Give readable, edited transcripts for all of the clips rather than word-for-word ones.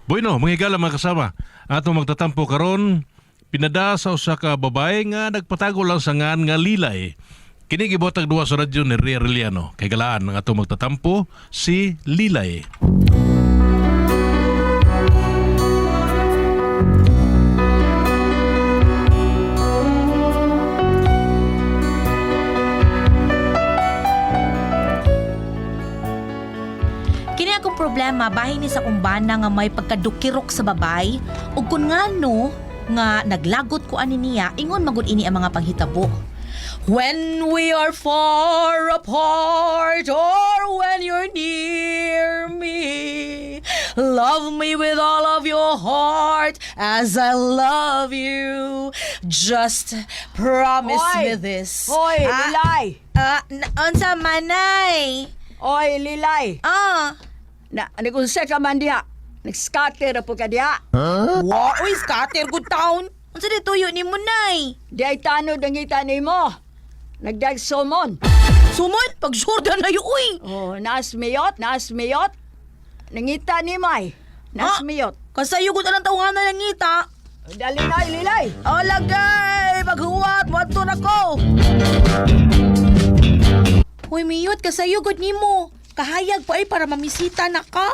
Bueno, mga higala mga kasama, atong magtatampo karon pinada sa usa ka babae nga nagpatago lang sa ngan nga Lilay. Kini gibotag duwa sa radyo ni Ria Arellano. Kay galaan ang atong magtatampo si Lilay. Kini akong problema bahin ni sa akong bana nga may pagkadukirok sa babay ug kun ngano nga naglagot ko ani niya ingon magud ini ang mga panghitabo. When we are far apart or when you're near me, love me with all of your heart as I love you. Just promise Hoy! me this. Hoy, Ah, Lilay! Unsa manay? Hoy, Lilay! Ah. Na, nagunsa ka man diha. Nag-scatter na po ka diha. Wa, uy, scatter good town. Unsa di tuyo ni mo nay? Di ay tanod ang ngita nimo. Nagdag sumon. Sumon, pag Jordan na yun, uy. Oh, naas miyot, naas miyot. Nangita ni May. Naas Ah? miyot. Kasayo gud anang tawangan na nangita. Dali na, Lilay. O lagay, maghuwat, wadto na ko. Uy, miyot, kasayo gud nimo. Kahayag pa ay para mamisita na ka.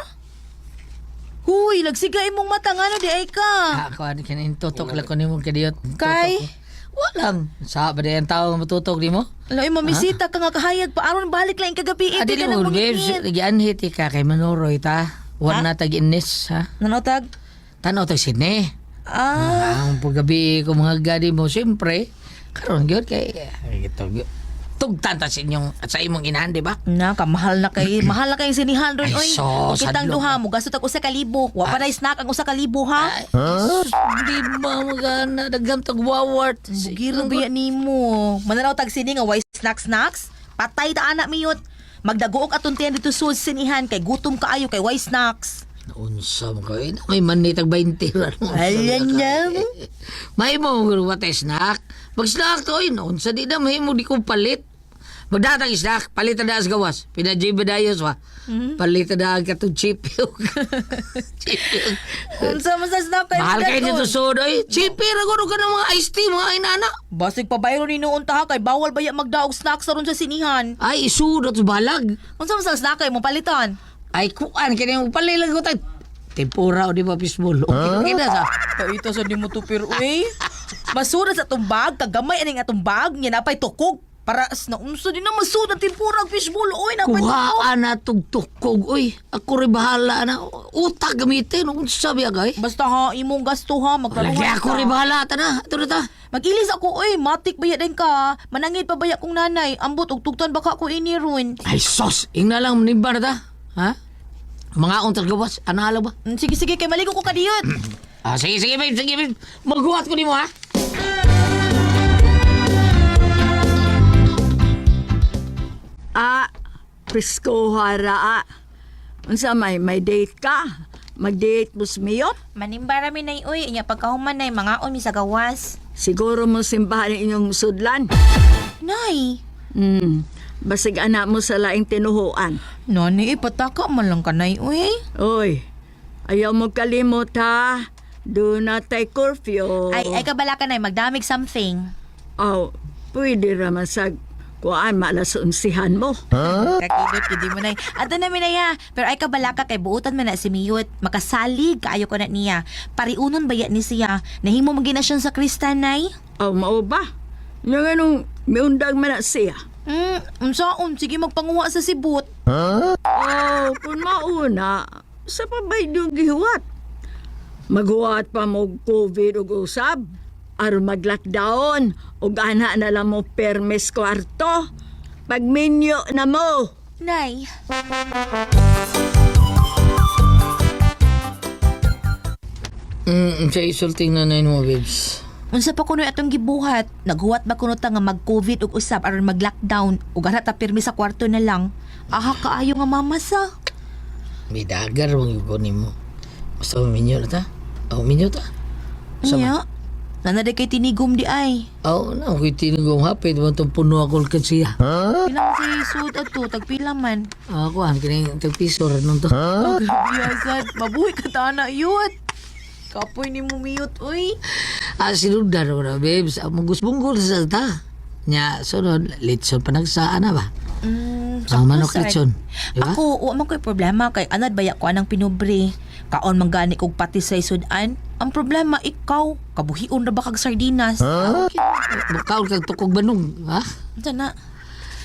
Huy, nagsiga imong mata ngano di ay ka. Ako, ano kinin tutok lang ko nimo kadiyot. Kay? Walang. Sa ba ang tao nga matutok nimo? Ala, ay, mamisita ka nga kahayag pa aron balik lang kagabi. Ah, Iti dili ka mo, nang babes. mangingit. Gianhit ka kay Manoroy ta. Wala na tag inis, ha? Nanotag? Tanaw tag Sydney. Ah. Ang paggabi ko mga gadi mo, siyempre, karon gyud kay ay, ito gyud. Tugtan ta sa inyong at sa imong inahan, di ba? Na, kamahal na kay mahal na kay sinihan ron Ay, oy. sos, Ug kitang hadlok. duha mo gastot og usa ka libo. Wa pa na snack ang usa ka libo ha. Ay, sus, di ba magana dagam tag wawart. Bugiro biya nimo. Mananaw tag sini nga way snack snacks. Patay ta anak miyot. Magdaguok atong tiyan dito sud sinihan kay gutom kaayo kay way snacks. Unsa mo kay may manni tag 20 ra. Ayan na mo. May mo guro what snack. Mag snack to oy, unsa di na mahimo di ko palit. Magdatag snack, palit na sa gawas. Pinajibadayos wa. Palit na katong chip. Chip. Unsa man sa snack kay Mahal kay daton? dito sud oy. Chip ra guro ka ng mga iced tea mga inana. Basig pabayro ni noon ta ha, kay bawal baya magdaog snacks aron sa sinihan. Ay isudot sa balag. Unsa man sa snack kay mo palitan? Ay kuan kini mo palit lang ko tag tempura o di ba fishball. Okay, okay na sa. Kaita sa nimo to pero uy. Masura sa tumbag, kagamay aning atong bag, nya napay tukog. Para na unsa din na masud ang tempura ang fishbowl oy napay tukog. Kuhaan na tugtukog, uy. Ako rin bahala na. Utak gamitin. Unsa biya kay? Basta ha imong gasto ha magkaroon. Lagi ako rin bahala. Tana, ito na ta. Magilis ako oy, matik baya din ka. Manangit pa baya kong nanay. Ambot og tugtan baka ko ini ron. Ay, sos. Ingna lang, manimba na ta. Ha? Mga akong targawas. Ano alam ba? Sige sige kay maligo ko kadiyot. Ah, sige, sige, babe. Sige, babe. Maghuhat ko ni mo, ha? Ah, presko hara ah. Unsa may date ka? Mag-date mo sa miyot? Manimba ra mi nay oy, inya pagkahuman nay mangaon mi sa gawas. Siguro mo simbahan ang inyong sudlan. Nay, Basig anak mo sa laing tinuhuan. nani ipataka man lang kanay oy. Oy, ayaw mo kalimot ha. Do not take curfew. Ay ay kabala ka nay magdamig something. Aw, pwede raman sa kuan maalas unsihan mo. Kakidot gid mo nay. Ato na mi nay ha. Pero ay kabala ka kay buotan man na si Miyot. Makasalig kaayo ko na niya. Pariunon baya ni siya. Nahimo man gina siya sa kristan nay. Aw, mao ba? Nga nganong miundang man na siya. Unsaon sige magpanguha sa sibot. Aw, kung mauna, sa pabay yung gihuwat. Maghuwat pa mo og COVID ug usab. Aron mag-lockdown, ug ana na lang mo permis kwarto. Pagminyo na mo. Nay. Sa isulting na na mo, babes. Unsa pa kuno atong gibuhat? Naghuwat ba kuno ta nga mag-COVID ug usab aron mag-lockdown ug ana ta pirmi sa kwarto na lang. Aha kaayo nga mamasa. May dagar mong yugo ni mo. Basta minyo na ta. O, minyo ta. Sama. Nya. Nanaday kay tinigom di ay. Oh, na ko tinigong hapit mo tong puno ako alkansiya. Pilang si sud ato, tagpila man. Ah, kuan kining tagpiso ra nun to. Oh, grabe asad. Mabuhi ka tana yun. Kapoy ni mumiyot, uy. Ah, sinugdan mo na, babes. Ah, Munggus-bunggol sa ta. Nya, sunod, litson pa nagsaan na ba? Ang manok sakto, sad. litson. Di ba? Ako, wa man ko'y problema kay anad baya ko anang pinubre. Kaon man gani kog pati sa isudan. Ang problema ikaw, kabuhion ra ba kag sardinas? Huh? Bukaon kag tukog banong, ha? Unsa na?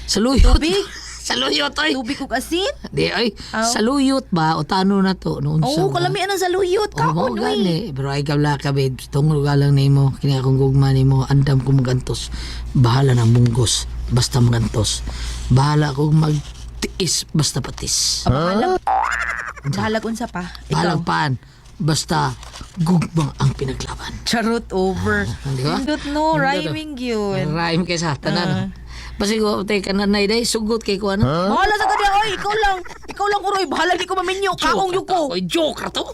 Saluyot. Tubig? Saluyot, oy. Tubig kog asin? Di, oy. Aw. Saluyot ba? O tano na to. Noon Oo, kalamian ang saluyot. Oh, mao Kaon, uy. gani. Pero ay kabla ka, babes. Tungod ka lang nimo. Kini akong gugma nimo. Andam ko magantos. Bahala ng munggos. Basta magantos. Bahala kong magtiis. Basta patis. Bahalag. Bahalag unsa pa? Ikaw. Bahalang paan. Basta gugma ang pinaglaban. Charot over. Di ba? Indot no, rhyming yun. Rhyme kay sa tanan. Pasigo, te kananay day sugot kay ko ano. Bahala sa kanya, oy, ikaw lang. Ikaw lang uroy, bahala di ko maminyo. Kaong yuko. Oy, joke to.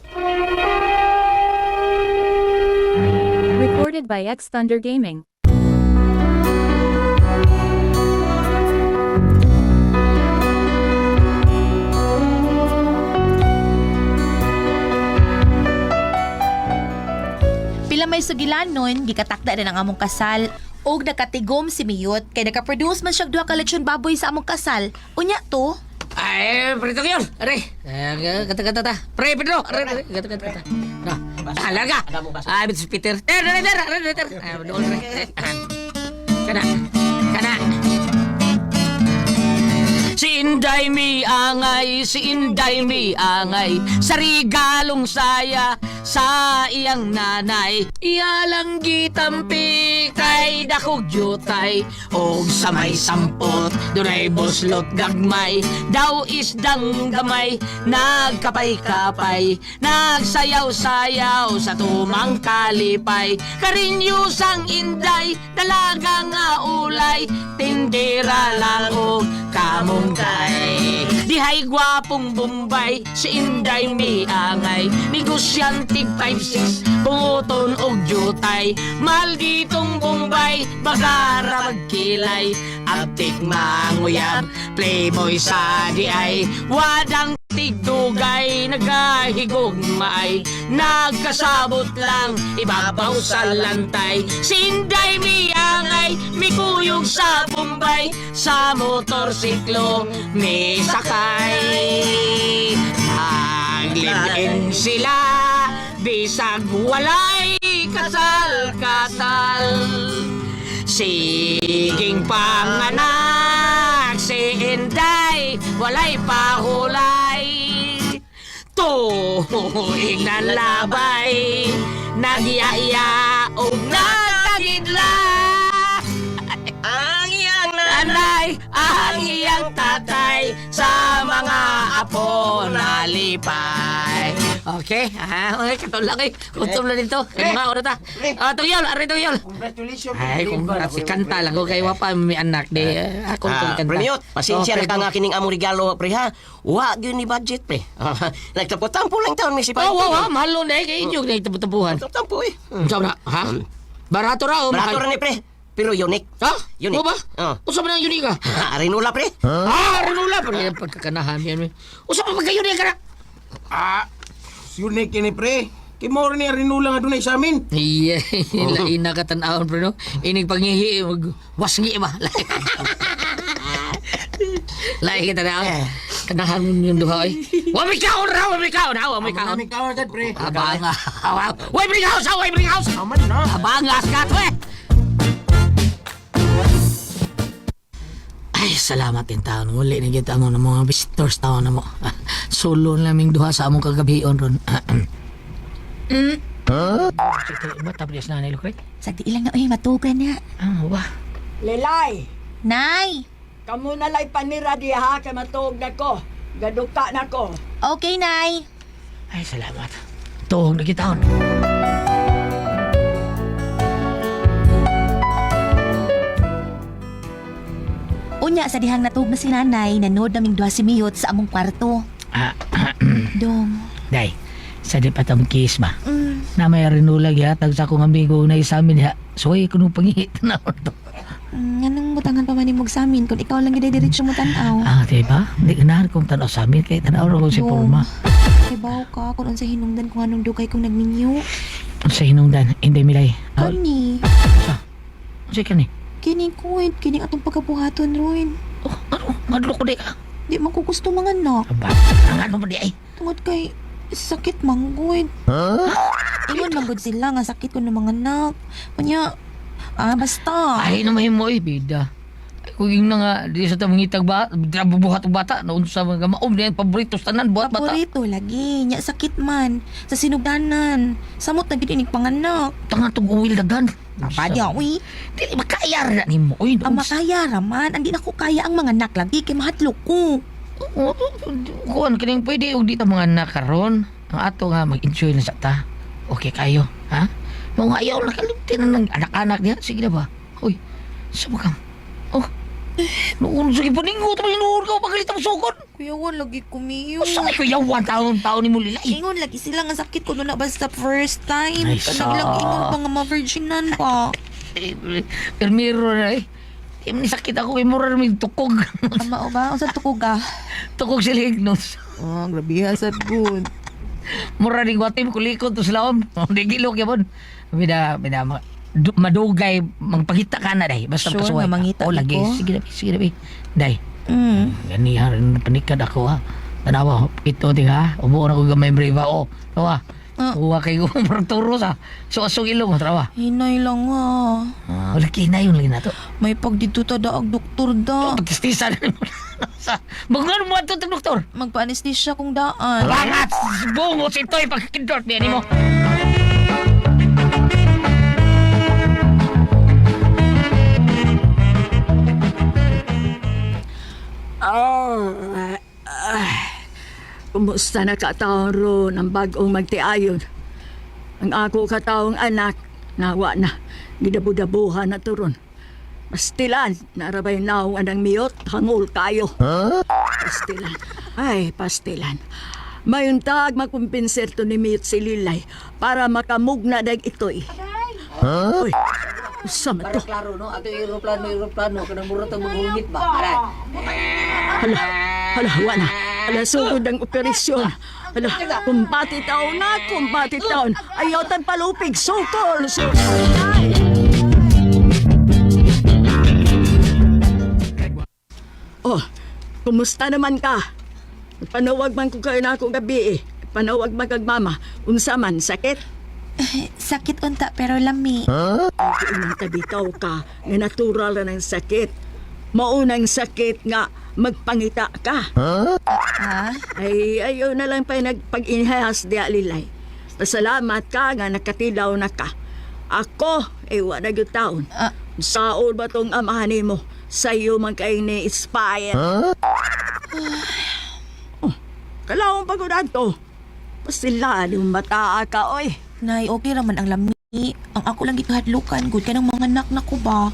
Recorded by X Thunder Gaming. Pila may sugilanon, gikatakda na ng among kasal. Og nakatigom si Miyot kay nakaproduce man siya duha ka lechon baboy sa among kasal. Unya to, Ay, prito yun. Are, kata-kata ta. Pre, Pedro. Are, are, kata-kata ta. No. Ah, larga. Ay, si Peter. Eh, are, are, are, are. Ay, doon, re. Kana. Kana. Si Inday mi angay, si Inday mi angay, sa regalong saya sa iyang nanay. Iyalang gitampi kay dakog jutay, og sa may sampot, dunay buslot gagmay, daw isdang gamay, nagkapay-kapay, nagsayaw-sayaw sa tumang kalipay. Karinyo sang Inday, dalaga nga ulay, tindira lang og kamunggay. Dihay gwapong Bombay, si Inday miangay, negosyante 5'6", bunguton og jutay. Malditong Bombay, bagara magkilay, abtik manguyab, playboy sa diay, wadang tigdugay, nagahigog maay, nagkasabot lang, ibabaw sa lantay. Sinday miangay, mikuyog sa Bombay, sa motorsiklo, may sakay. Maglibin sila, bisag walay kasal-kasal. Siging panganak, si Inday, walay pahulay. Tuig na labay, nagyaya og nagtagidla. Ang iyang Nanay, ang iyang tatay, sa mga apo nalipay. Okay, ah, okay, katulak eh. Gutom na dito. Kaya mga oras ta. Ah, tuyol, ari tuyol. Congratulations. Ay, kung si kanta lang ko kay wapa may anak di ako kung Ah, kanta. Premiot, pasensya Oh, na ka pre, nga kining among regalo, pre ha. Wa gyud ni budget, pre. Nagtampo-tampo lang taon mi si Oh, wow, wow, mahal na eh kay inyo kay tapu-tapuhan. Tampo eh. Unsa na, ha? Barato ra o Barato mahal? ra ni pre, pero unique. Ha? Unique. Mo ba? Oh. Usa man ang unique ah? Arinula pre. Ah, rinula pa rin pagkakanahan yan. eh. Usa pa pagka-unique ka na. Ah, unique ini pre. Kay mao ni rinula nga dunay sa amin. Iya, lain na katanawon pre no. Inig pangihi mag wasngi ba. Lain kita na. Kanahan mo yung duha ay. Wa may kaon ra, wa may kaon, ha, wa may kaon. Kami kaon sad pre. Abanga. Way bring house, ha, way bring house. Aman na. Abangas ka to eh. Ay, salamat din taon. Muli na kita mo ng mga visitors taon na mo. Solo na naming duha sa among kagabion ron. Huh? Tapos na nilo, Craig? Sagdi ilang na uy, matugan na. Ah, wah. Lilay, Nay! kamo na lay panira diha kay matuog na ko. Gaduka na ko. Okay, Nay. Ay, salamat. Tuog na kita on. Unya sa dihang natuog na si nanay, nanood naming duha si Miyot sa among kwarto. Ah, Dong. Day, sa di pa tong kiss ba? Mm. Na may rinula gihatag sa akong amigo na isamin diha. Suway ko nung pangihit na to. Nganong butangan pa man nimog sa amin kung ikaw lang gid diretso mo tan-aw. Ah, di ba? Di ganahan kong tanaw sa amin kay tanaw ra ko si Dong. Purma. Kibaw ka kung unsa hinungdan kung anong dugay kong nagminyo. Sa hinungdan, hindi milay. Ah, Kani, sa kani. kini kuwit, kini atong pagkabuhaton ron. Oh, ano? Ngadlo ko di ka. Di man ko gusto mga anak. Aba, ang ano ba di ay? Tungod kay sakit manggod. Huh? Ingon manggod sila nga sakit ko ng mga anak. Kunya, basta. Ay, na mahimo eh, bida. Ay, kung yung na nga, di sa tamang itag ba, bubuhat og bata, noon sa mga maom, di ang paborito sa tanan, buhat bata. Paborito lagi, nya sakit man sa sinugdanan. Samot na gid inig panganak. Tanga tong uwil dagan. Padya, uy. Dili makayar na nimo, uy. Ang makaya raman, andi na ko kaya ang mga anak lagi kay mahadlok ko. Oo, kuan kining pwede og di ta mga anak karon. Ang ato nga mag-enjoy na sa ta. Okay kayo, ha? Mga ayaw na kalimti na ng anak-anak niya. Sige na ba? Uy, sa ka? Oh. Noon sige paningot pa hinuon ka pagalit ang sukon. Kuya, wala lagi kumiyo. Usa ko yawan taon-taon ni mo lilay. Ingon lagi sila nga sakit ko na basta first time. Ay, Kanang lang ingon pa nga ma-virginan pa. Eh, Permiro na eh. Di man sakit ako kay mura may tukog. Ama o ba? Unsa tukog ah? Tukog sila ignos. Oh, grabe ha, sad good. Mura ni guwatim kulikod to sila om. Di gilok yapon. Bida bida madugay magpakita ka na day basta Sure kasuway nga ka. mangita Oh, lagi ko. sige na sige na day. Mm. Ganihan panikad ako ha. Tanawa ito ting ha. Ubo na ko gamay breva oh. Tawa. Ah. Uwa kay ko turo sa. So asog ilong trawa. Hinay lang ah. Ah, lagi na yun lagi na to. May pagdito ta daag doktor da. Pagtistisa na mo. Sa Bagungan mo ato doktor. Magpa-anesthesia kong daan. Bangat! Bungos ito'y pagkindort niya nimo. Oh, ah, kumusta na kataon ron ang bagong magtiayon? Ang ako kataong anak, nawa na, gidabu-dabuhan na to ron. Pastilan, narabay naong anang miyot, hangol kayo. Pastilan, ay pastilan. Mayuntag makumpinser to ni Miyot si Lilay para makamugna dag itoy. Huh? Uy, usa man to. Klaro no, ato eroplano eroplano kanang mura tong maghungit ba. Aray. Hala, hala, wala. Hala, sugod ang operasyon. Hala, kumbati taon na, kumbati taon. Ayaw tan palupig, sukol, sukol. Oh, kumusta naman ka? Panawag man ko kayo na akong gabi eh. Panawag man kag mama. Unsa man, sakit? Sakit unta pero lami. Unang kabitaw ka nga natural na ng sakit. Maunang sakit nga magpangita ka. Ha? Ay, ayaw na lang pa nagpag-inhas di alilay. Pasalamat ka nga nakatilaw na ka. Ako, eh, wala gyud taon. Ah. Saol ba tong amahan nimo? Sa iyo man kay ni-inspire. Oh, kalawang pagod to. Pasilaan yung mata ka, oy. Nay, okay raman ang lami. Ang ako lang gikahadlukan gud kanang mga anak na ko ba.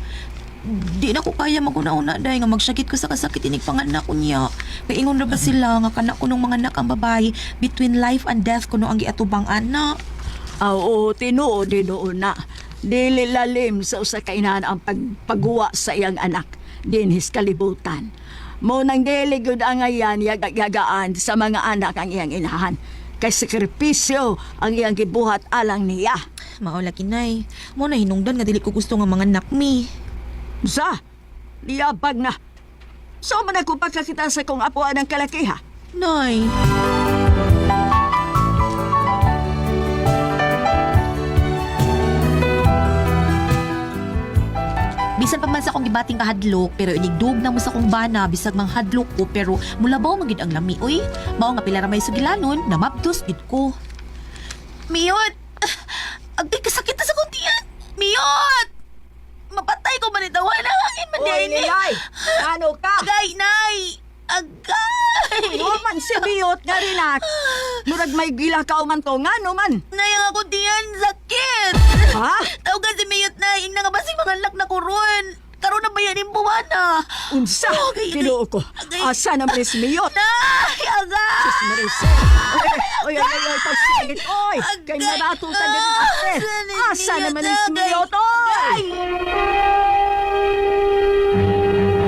Di na ko kaya maguna-una day nga magsakit ko sa kasakit inig panganak ko niya. Kay ingon ra ba sila nga kana ko nung mga anak ang babae between life and death kuno ang giatubang anak. Ah, Oo, tinuod, tinuod na. Dili lalim sa usa ka inahan ang pagpagwa sa iyang anak dinhis kalibutan. Mo nang dili gyud ang ayan yagayagaan sa mga anak ang iyang inahan. Kay sakripisyo ang iyang gibuhat alang niya. Mao lagi nay. Mo na hinungdan nga dili ko gusto nga mga anak mi. Sa, liyabag na. So man ako pagkakita sa kong apuan ng kalakiha. Nay. Bisan pa man sa akong gibating kahadlok, pero inigdug na mo sa akong bana, bisag mang hadlok ko, pero mulabaw man gid ang lami, uy. Mao nga pila ra may sugilanon, namabdos gid ko. Miyot! Agay kasakit na sa kong tiyan! Miyot! Mapatay ko man ito, wala hangin man Oy, din. Nilay! Ano ka? Agay, nay! Agay! Wa man si Biyot nga rinak. Murag may gilakaw man to, ngano man? Nay, ang akong tiyan, sakit! Ha? Tawagan si Miyot na, ingna nga basig mga anak na kuron. Karon na ba yan yung buwana? Unsa? Oh, agay, agay. Ginoo ko. Agay. Asa na man si Miyot? Ay, agay! Sus, Maricel. Oy, oy, oy, oy, pagsigit. Oy, kay Agay. narato sa ganito. Ah, Asa ni na man si Miyot, Miyot? Oy!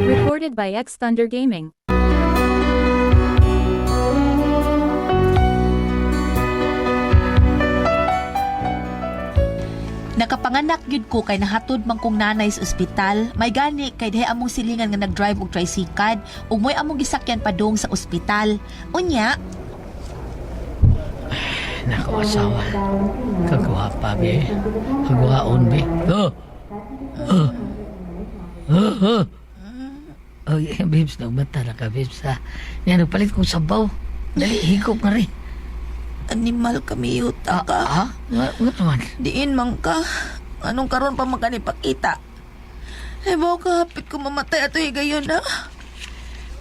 Recorded by X Thunder Gaming. Nakapanganak gyud ko kay nahatod man kong nanay sa ospital. May gani kay dihay among silingan nga nagdrive og tricycad ug mo'y among gisakyan padung sa ospital. Unya, Nako, asawa. Kagwapa, be. Kagwaon, be. Oh! Oh! Oh! Oh! Oh, yeah, babes, nagbata na ka, babes, ha? Yan, nagpalit kong sabaw. Dali, higop nga rin. Animal kami yuta ka. Ha? Nga, nga naman. Diin man ka. Anong karon pa man kani pakita? Ebaw ka, hapit ko mamatay ato higayon na.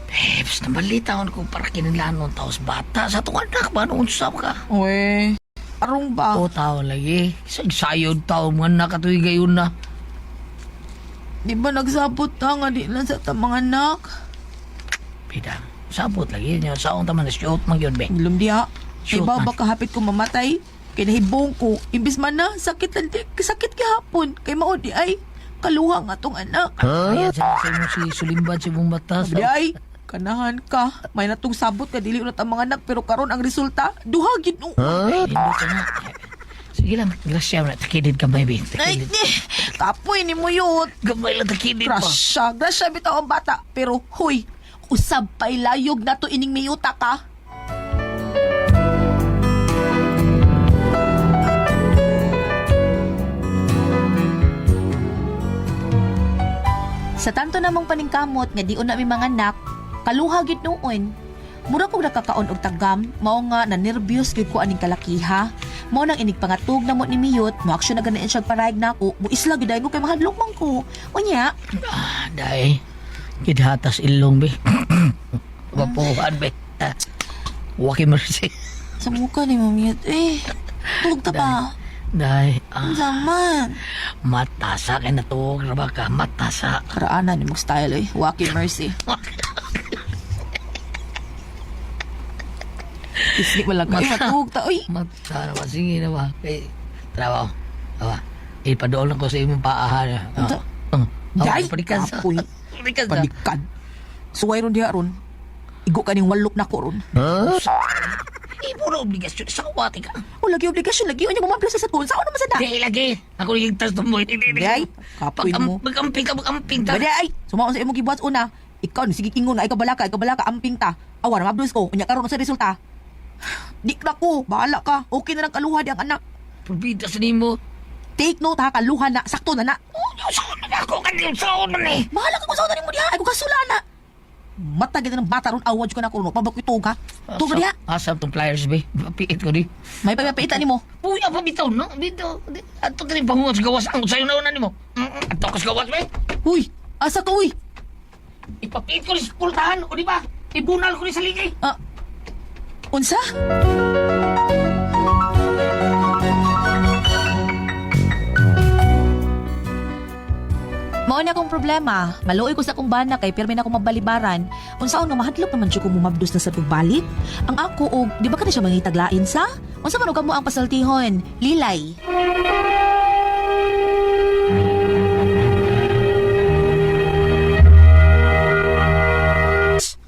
Babes, nabalita ko para kinalanon taos bata. Sa itong anak ba, noon usap ka? Uy, arong ba? O, tao lagi. Sayod tao, mga anak ato'y gayon na. Di ba nagsabot ta nga di lang sa tamang anak? Bida, sabot lagi. Yan, saong taman na shoot man yun, be. Ilom diha. Shoot Ibaw man. ba kahapit ko mamatay? Kay nahibong ko. Imbis man na, sakit lang di, sakit gihapon. Kay mao di ay, kaluha nga tong anak. Huh? Ayan, sa imong si Sulimbad sa imong mata. Di ay, kanahan ka. May natong sabot ka, dili ulit ang mga anak. Pero karon ang resulta, duha gid no. Huh? Hindi ka na. Sige lang, grasya mo na. Takilid ka, baby. Ay, Takilid. ni, kapoy ni mo yun. Gamay lang, takilid pa. Grasya, grasya bitaw ang bata. Pero, huy, usab pa'y layog na to ining miyuta ka. Sa tanto namong paningkamot nga di una mi mga anak, kaluha gid noon. Mura kog nakakaon og tagam, mao nga na nerbyos gyud ko aning kalakiha. Mao nang inig pangatug na mo ni Miyot, mo aksyon na ganin siya parayag nako, mo isla gid ko kay mahadlok man ko. Unya, Ah, dahil. Kidhatas ilong, be. Wapuhan, be. Ah, Waki mercy. sa muka ni mo Miyot eh. Tulog ta pa. Dahil, ah, Unsa man? matasa kay natuog na ba ka? Matasa. Karaanan ni mo style eh. Waki mercy. Isli man lang kayo matug ta oy. Mata na ba? Sige na ba? Kay, trabaho. Awa. Ipadool lang ko sa imong paahan. Unsa? Oh. Day, Palikan sa. kapoy. Palikan sa. Palikan. Suway ron diha ron. Igo ka ning walok na ko ron. Ibo na obligasyon. Sawa, tika. O lagi obligasyon lagi unya mumabla sa satun. Sao naman sa da? Di lagi. Ako ligtas na mo. Day, kapoy mo. Mag-amping ka, mag-amping ta. Bade ay, sumaon sa imong gibuhat una. Ikaw ni sige ingon nga ikaw balaka, ikaw balaka amping ta. Awa na mablos ko. Unya karon sa resulta. Di na ko, bahala ka. Okay na lang kaluha di ang anak. Probida sa nimo. Take note ha, kaluha na, sakto na na. Oh, saon na ako. Kanil, saon na ni. Bahala ka kung saan na nimo diha, ay kung kasula na. Mata gid ng bata ron awad ko na kuno, pabak itog ha. Tug na diha. Asa tong pliers, be. Papiit ko di. May papiita nimo. Puya pa bitaw, no? Bitaw. Ato ka rin pangungot sa gawas. Ang sayo na una nimo. Ato ka sa gawas, be. Uy, asa ka uy? Ipapiit ko ni sa pultahan. O di ba? Ibunal ko ni sa ligay. Ah, unsa? Mao na akong problema. Maluoy ko sa akong bana kay pirmi na akong mabalibaran. Unsaon nga mahadlok naman jud ko mumabdos na sa pagbalik. Ang ako og di ba kada siya mangitaglain sa? Unsa man og kamo ang pasaltihon? Lilay.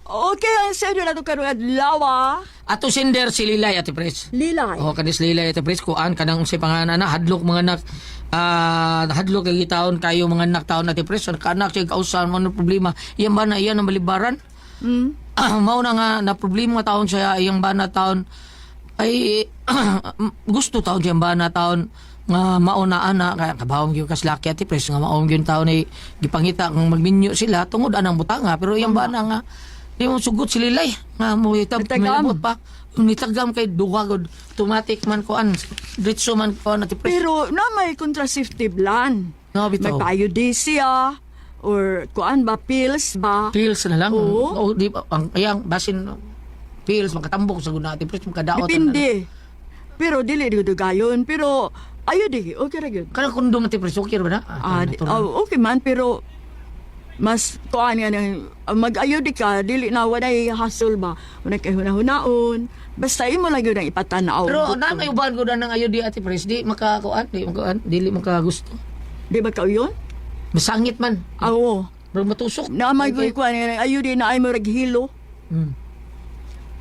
Okay, ang sender na ito karong adlaw, ah. Ato sender si Lilay, Ate Pres. Lilay. Oh, kanis Lilay, Ate Pres, kuan kanang unsay pangalan na hadlok mga anak. Ah, hadlok kay taon kayo mga anak taon Ate Pres, ang kanak siya kausan mo problema. Iyan ba na iyan ang balibaran? Ah, mao na nga na problema taon siya iyang bana taon ay gusto taon siyang bana taon nga mao na ana kaya kabawong gyud kaslaki Ate Pres nga maong gyud taon ay gipangita kung magminyo sila tungod anang butanga pero iyang bana nga di mo sugot si Lilay nga mo itab Nitagam. pa nitagam kay duha gud automatic man kuan diretso man kuan Ate Pres. Pero na may contraceptive lan. No, May bitaw. PIUD siya or kuan ba pills ba? Pills na lang. Oo. O, di ba ang ayang basin pills makatambok sa guna Ate Pres makadaot. Depende. Pero dili di gayon pero ayo di okay ra gyud. Kanang kondom Ate Pres okay ra ba na? Ah, natural. oh, okay man pero Mas kuan nga nang mag-ayo di ka dili na walay hassle ba. Wala kay hunahunaon. Basta imo lang yun ang ipatanaw. Pero na may uban ko na ng ayo di Ate Pres, di makakuan, di makakuan, dili makagusto. Di ba ka yun? Masangit man. Awo. Pero matusok. Na may okay. Kuan nga ayo di na ay mo hilo.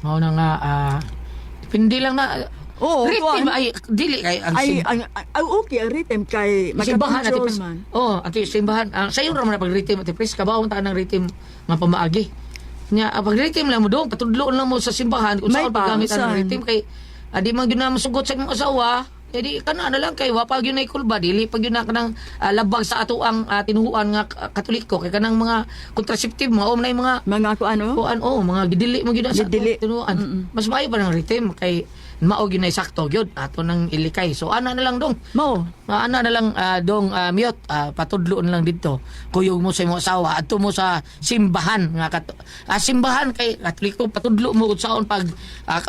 Mao na nga depende lang na. Oo, rhythm kuan. ay dili kay ang Ay, ang, ay, okay ang rhythm kay simbahan Ate makakontrol Pres. man. Oh, ate simbahan. Ang sayo ra man na pag rhythm Ate Pres, kabaw ta ng rhythm nga pamaagi. Nya ang pag rhythm lang mo dong, patudlo lang mo sa simbahan kung May saan paggamit ang pausan. rhythm kay di man gyud na masugot sa imong asawa. Eh di kana na lang kay wa pa gyud nay kulba, dili pa gyud na kanang labag sa ato ang tinuhuan nga Katoliko kay kanang mga contraceptive mga na yung mga Mga kuan oh. kuan oh, mga gidili mo gyud na sa Gidili. atong tinuan. Mas maayo pa ng rhythm kay mao gyud nay sakto gyud ato nang ilikay. So ana na lang dong. Mao. Ana na lang dong mute, patudlo na lang dito. Kuyog mo sa imong asawa adto mo sa simbahan nga simbahan kay Katoliko patudlo mo kung saon pag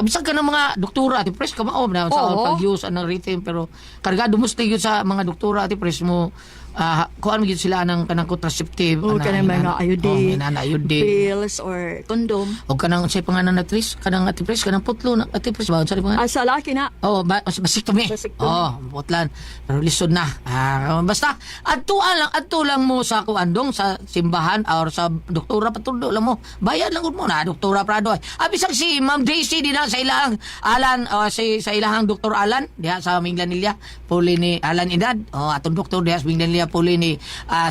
bisag ka ng mga doktora Ate Pres kamao na saon Oo. pag use anang rhythm pero kargado mo gyud sa mga doktora Ate Pres mo kuan gyud sila anang kanang contraceptive O ana, kanang mga inana- iodine, Oh, inana iodine. pills or condom. O kanang say pangalan na Tris, kanang Ate Pres, kanang putlo na Ate Pres ba unsa pangalan? Ah, sa laki na. Oh, vasectomy. Vasectomy. Oh, putlan. Pero lisod na. Basta adtuan lang, adto lang mo sa kuandong sa simbahan or sa doktora patudlo lang mo. Bayad lang gud mo na doktora Prado. Ay. Bisag si Ma'am Daisy din sa ilang Alan si sa ilahang Doktor Alan diha sa Minglanilla, puli ni Alan Edad. Oh, atong doktor diha sa Minglanilla puli ni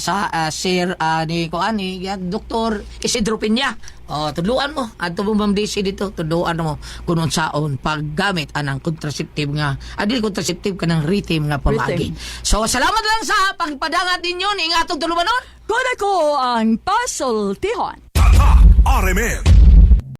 sa Sir ni kuan ni ya, Doktor Isidro Peña. Oh, tudluan mo. Adto mo Ma'am Daisy dito, tudluan mo kung unsaon paggamit anang contraceptive nga. Adili contraceptive kanang rhythm nga pamagi. So salamat lang sa pagpadangat ninyo ning atong tulumanon. Kuna ko ang pasultihon. Tatak RMN.